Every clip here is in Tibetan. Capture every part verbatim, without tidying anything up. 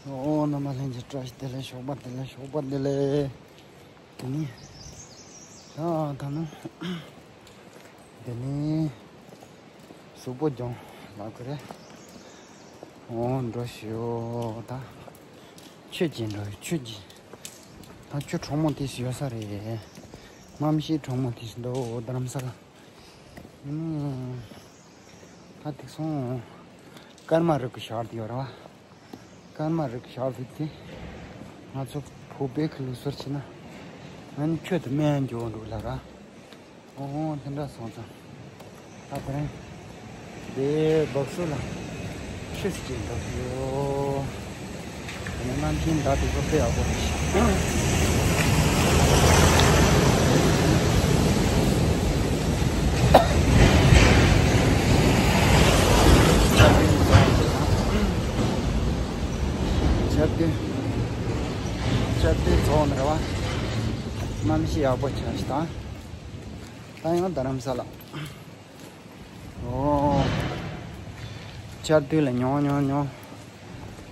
ཨོ། རྣམ་པ་ལྷན་རྒྱས་བཀྲ་ཤིས་བདེ་ལེགས། ཞོགས་པ་བདེ་ལེགས། ཞོགས་པ་བདེ་ལེགས། དེ་ནི། ད་ད་ནི། དེ་ནི། གཟུགས་པོ་སྦྱོང་ལབ་ཀྱི་རེད། ཨོ། འགྲོ་ཞིག་ད། ཆོས་ཀྱི་འགྲོ། ཆོས་ཀྱི། ད་ཆོས་གྲོགས་མོ་དེ་ཞིག་ཡོད་ས་རེད། རྨང་གཞིའི་གྲོགས་མོ་དེ་ཞིག་འདུག་རྡ་རམ་ས་ལ། ཨུམ། ད་དེ་སོང་། སྐར་མ་རི་གི་ཞོར་དུ་ཡོད་རེད་བ། སྐར་མ་རི་གི་ཞོར་དུ་དེ། ང་ཚོ་བོད་པའི་གི་ལུགས་སྲོལ་བྱས་ན། ཨ་ནི་ཆོས་དེ་སྨན་འཇོག་འགྲོ་ལ་ར། ཨོ། དེ་འདྲ་སོང་ཙང་། ད་དེ་རིང་། དེ་སྦག་སུ་ལ་ཆུ་སྐྱིད་འདུག་ཡོད། དེ་ནས་གནམ་གཤིས་འདྲ་དེ་ཚོ་དཔེ་ཡག་པོ་རེད། ཆར་དུས། ཆར་དུས་ཚོགས་འདྲ་བ། གནམ་གཤིས་ཡག་པོ་ཆགས་ཤག་ད་ཡང་རྡ་རམ་ས་ལ། ཨོ། ཆར་དུས་ལ་ཉོ་ཉོ་ཉོ།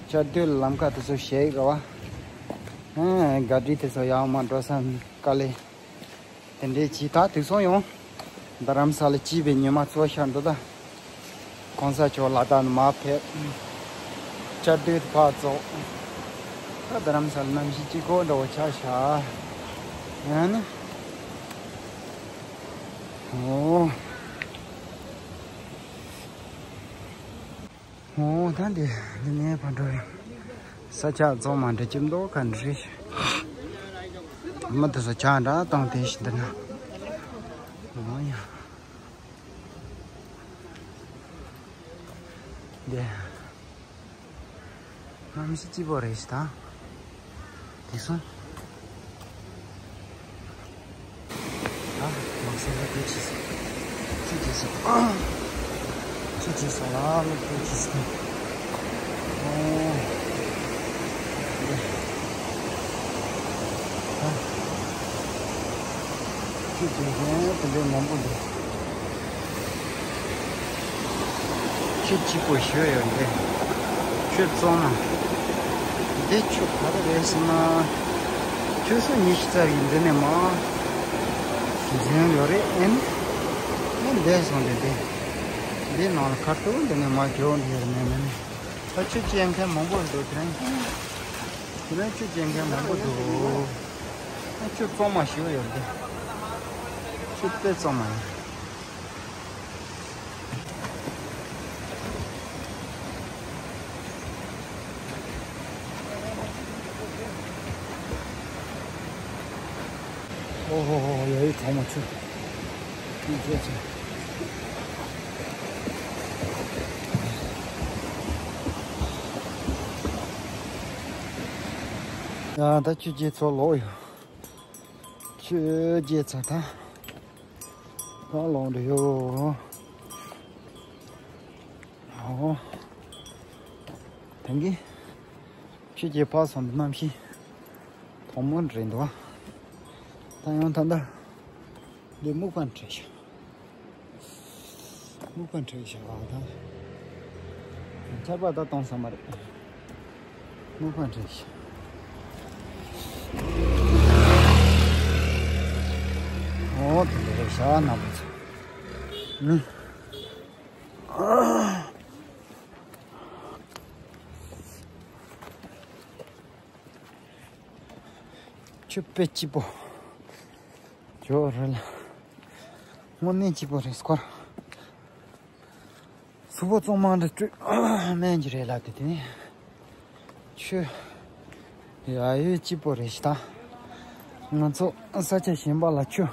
ཆར་དུས་ལ་ལམ་ཁ་དེ་ཚོ་ཞིག་རེད་བ། ཨ། ག་ཌི་དེ་ཚོ་ཡར་མར་འགྲོ་ས་དཀའ་ལས། དེ་འདྲའི་ཅི་ད་དུས་སོང་ཡོང་། རྡ་རམ་ས་ལ་སྐྱིད་པའི་ཉི་མ་ཚོ་ཤར་འདུག་ད། གོང་ས་མཆོག་ལ་དྭགས་ནས་མར་ཕེབས། ཆར་དུས་ཕར་ཙོག་ད་རྡ་རམ་ས་ལ་གནམ་གཤིས་གཅིག་པོ་འདྲ་བོ་ཆགས་ཤག་ཡང་ན། ཨོ། ཨོ། ད་འདི་འདི་ནས་ཕར་འགྲོ་རེད། ས་ཆ་གཙང་མ་འདྲ་ཅིག་མདོག་ཁ་འདྲ་རེད། མི་དེ་ཚོ་ཇ་འདྲ་བཏང་དེ་ཞིག་འདི་ན། ཨོ་ཡ། འདི། གནམ་གཤིས་སྐྱིད་པོ་རེད་ཤག་ད། དེ་སོང་། ད་མ་སེར་ལ་དེ་བྱས་སོང་། ཆུ་བྱས་སོང་། ཆུ་བྱས་སོང་ལ་ལོ་དེ་བྱས་སོང་། ཨོ། འདི། ད། ཆུ་བྱས་མཁན་དེ་འདྲའི་མང་པོ་འདུག་ཆུ་སྐྱིད་པོ་ཞེ་ཡོད་འདི། ཆུ་གཙང་མ། འདི་ཆུ་ག་རེ་རེད་ཟེར་ན། ཆུ་ཚོད་ཉི་ཤུ་རྩ་བཞི་འདི་ནས་མར་འཛིན་ཡོད་རེད་ཨེ་ནི། ཨེ་འདས་སོང་འདི་འདི། འདི་ནང་ལ་ཁ་ཐུག་འདི་ནས་མར་འགྱོ་འདི་ཡོད་རེད་མེད་མེད་ནི། ད་ཆུ་སྐྱེལ་མཁན་མང་པོ་འདུག་དེ་རིང་། དེ་རིང་ཆུ་སྐྱེལ་མཁན་མང་པོ་འདུག་ཨ་ཆུ་གཙང་མ་ཞེ་པོ་ཡོད་འདི། ཆུ་དཔེ་གཙང་མ་ཡིན། ཨོ་ཧོ་ཧོ། ཡ་ཡི་གྲོགས་མོ་ཆུ། ཆུ་ཆུ་ཆུ། ཡ་ད་ཆུ་རྗེས་ཚོ་ལོག་ཡོད། ཆུ་རྗེས་ཚ་ད། ད་ལོག་འགྲོ་ཡོད། ཨོ། དེང་གི་ཆུ་རྗེས་ཕར་སོང་འདི་གནམ་གཤིས་དྭངས་མོ་རེད་འདུག་ད་ཡང་ད་ལྟ་འདི་སྨུག་པ་འཁྲིགས་ཤག་སྨུག་པ་འཁྲིགས་ཤག་ད། ཆར་པ་ད་གཏོང་ས་མ་རེད། སྨུག་པ་འཁྲིགས་ཤག་ཨོ་དེ་འདྲ་རེད་ཤག་ནག་པོ་ཚོ། ཨུ། ཆུ་དཔེ་སྐྱིད་པོ། ཇོ་རེད་ལ། དངོས་གནས་སྐྱིད་པོ་རེད་སྐོར། གཟུགས་པོ་གཙང་མ་འདྲ་བཀྲུས་སྨན་གྱི་རེད་ལ་དེ་དེ་ནས། ཆུ། ཡ་ཡོད་སྐྱིད་པོ་རེད་ཤག་ད། ང་ཚོ་ས་ཆ་གཞན་པ་ལ་ཆུ།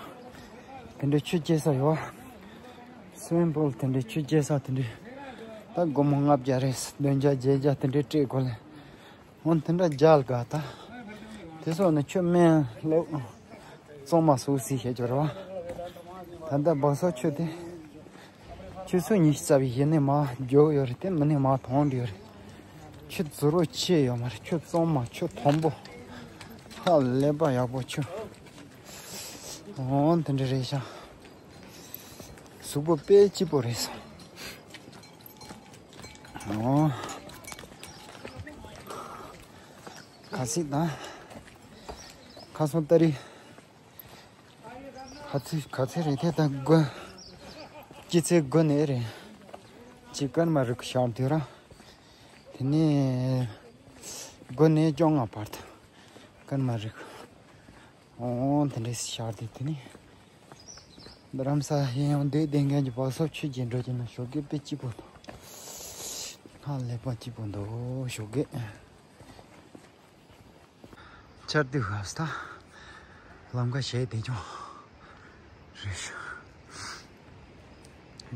དེ་འདྲའི་ཆུ་སྐྱེལ་ས་ཡོད། སུ་ཝིམ་པུལ་དེ་འདྲའི་ཆུ་སྐྱེལ་ས་དེ་འདྲའི། ད་སྒོར་མོ་ལྔ་བརྒྱ་རེད། བདུན་བརྒྱ་བརྒྱད་བརྒྱ་དེ་འདྲའི་སྤྲད་དགོས་ལ། འོན་ཏེ་འདྲ་རྒྱལ་དགའ་ད། དེ་སོགས་ནི་ཆུ་སྨན་སླེབས། གཙང་མ་སུ་སི་བྱེད་རྒྱུ་རེད་བ། ད་ལྟ་སྦག་སོག་ཆུ་དེ། ཆུ་ཚོད་ཉི་ཤུ་རྩ་བཞི་ནས་མར་རྒྱུག་ཡོད་རེད་དེ་མི་ནས་མར་ཐོན་འདི་ཡོད་རེད། ཆུ་ཛི་རོ་ཆེ་ཡོད་མ་རེད། ཆུ་གཙང་མ་ཆུ་དྭངས་པོ། ཧ་ལས་པ་ཡག་པོ་ཆུ། འོ་དེ་འདྲ་རེད་ཤག་གཟུགས་པོ་དཔེ་སྐྱིད་པོ་རེད་སོང་། ཨོ། ཁ་སིག་དང་། ཁ་སང་ཏ་རིག་ཁ་ཚིག་ཁ་ཚིག་རེད་དེ། ད་དགུ། སྤྱི་ཚེས་དགུ་ནས་རེད། ཅི་ཀརྨ་རི་ཁུག་ཤར་དུས་ར། དེ་ནས་དགུ་ནས་བཅོ་ལྔ་བར་དུ་ཀརྨ་རི་ཁུག་འོ་དེ་འདྲས་ཤར་དུས། དེ་ནས་རྡ་རམ་ས་ལ་ཡང་ཡང་སྡོད་བསྡད་མཁན་གྱི་བག་སོ་ཆུ་རྒྱས་འགྲོ་གྱི་ན། ཞོགས་ཀས་དཔེ་སྐྱིད་པོ་འདུག་ཧ་ལས་པ་སྐྱིད་པོ་འདུག་ཞོགས་ཀས། ཆར་དུས་སྐབས་སུ་ད་ལམ་ཁ་ཞེད་དེ་ཀྱང་རེད་ཤག་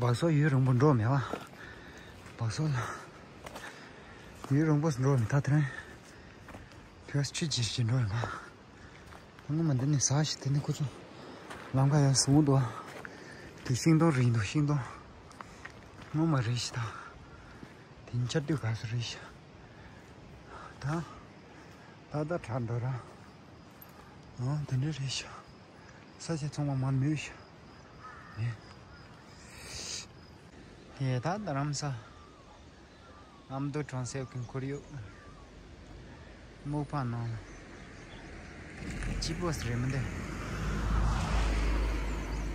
བག་སོ་ཡུན་རིང་པོ་འགྲོ་མེད་པ། བག་སོ་ལ་ཡུན་རིང་པོ་འགྲོ་མེད། ད་དེ་རིང་དུས་ཆུ་རྒྱས་ཀྱི་འགྲོ་ཡོད་མ། སྔོན་མ་འདི་ནས་ཟ་ཞིག་དེ་ནས་ཁོ་ཚོ་ལམ་ཁ་ཡར་བཟུང་འདུག་དེ་ཤིང་སྡོང་རེད་འདུག་ཤིང་སྡོང་སྔོན་མ་རེད་ཤག་ད་དེ་ཆར་དུས་སྐབས་སུ་རེད་ཤག་ད་ད་ད་དྲག་འགྲོ་ར། ཨང་དེ་འདྲ་རེད་ཤག་ས་ཆ་ཚང་མ་མར་མེད་ཤག་ཨེ། ད་རྡ་རམ་ས། ཨ་མདོ་གྲོང་གསེབ་ཀྱི་ཁོར་ཡུག་སྨུག་པ་ནང་སྐྱིད་པོ་རེད་མི་འདུག་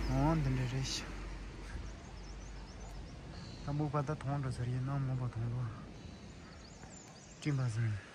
འོ་འདི་འདྲ་རེད་ཤག་ད་སྨུག་པ་ད་ཐོང་འགྲོ་ས་རེད། ནང་སྨུག་པ་ཐོང་འགྲོ། སྤྲིན་པ་ཟེར།